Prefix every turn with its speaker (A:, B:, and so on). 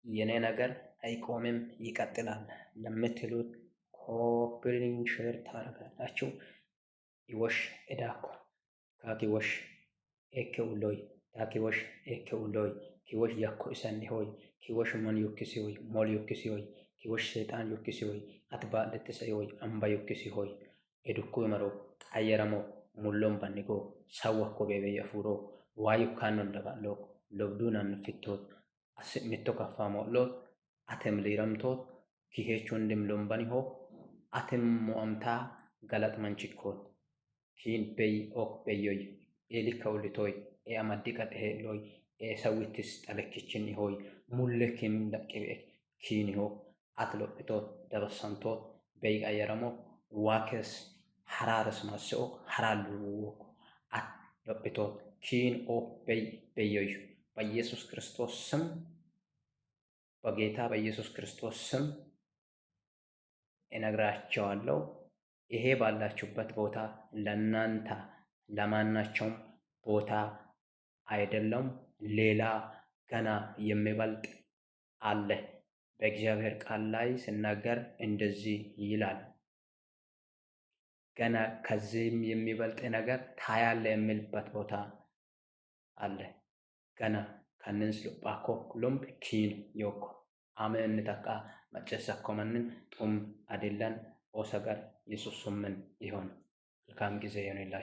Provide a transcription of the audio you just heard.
A: የኔ ነገር አይቆምም ይቀጥላል ለምትሉት copy link share ታደርጋላችሁ። ይወሽ እዳኮ ካኪወሽ ኤኬ ውሎይ ታኪወሽ ኤኬ ውሎይ ኪወሽ ያኮ ኢሰኒ ሆይ ኪወሽ ሞን ዮክሲ ሆይ ሞል ዮክሲ ሆይ ኪወሽ ሰይጣን ዮክሲ ሆይ አትባለትሰ ሆይ አምባ ዮክሲ ሆይ ኤዱኩ መሮ ቀየረሞ ሙሎን ባኒጎ ሰወኮ ቤቤ የፉሮ ዋዩካኖን ደባሎ ሎብዱናን ፊቶት ሚቶ ከፋሞሎት አቴም ሊረምቶት ኪሄቹን ድምሎምበኒሆ አቴም ሞአምታ ገለጥ መንችኮት ኪን ቤይ ኦክ ቤዮይ ኤሊካ ኡልቶይ ኤአማዲ ቀጥሄሎይ ኤሰዊትስ ጠለክችን ሆይ ሙሌ ኪም ለቅቤ ኪኒሆ አትሎጵቶት ደበሰንቶት ቤይ ቀየረሞ ዋኬስ ሐራረስ ማስኦ ሐራልውዎክ አትሎጵቶት ኪን ኦ ቤይ ቤዮይ በኢየሱስ ክርስቶስ ስም በጌታ በኢየሱስ ክርስቶስ ስም እነግራቸዋለሁ። ይሄ ባላችሁበት ቦታ ለእናንተ ለማናቸውም ቦታ አይደለም፣ ሌላ ገና የሚበልጥ አለ። በእግዚአብሔር ቃል ላይ ሲናገር እንደዚህ ይላል፣ ገና ከዚህም የሚበልጥ ነገር ታያለ የሚልበት ቦታ አለ። ገና ከንንስ ሎጳኮ ሎምብ ኪን ዮኮ አመን ተቃ መጨሰኮመንን ጡም አደለን ኦሰገር የሱሱምን ይሆን። መልካም ጊዜ ይሁንላችሁ።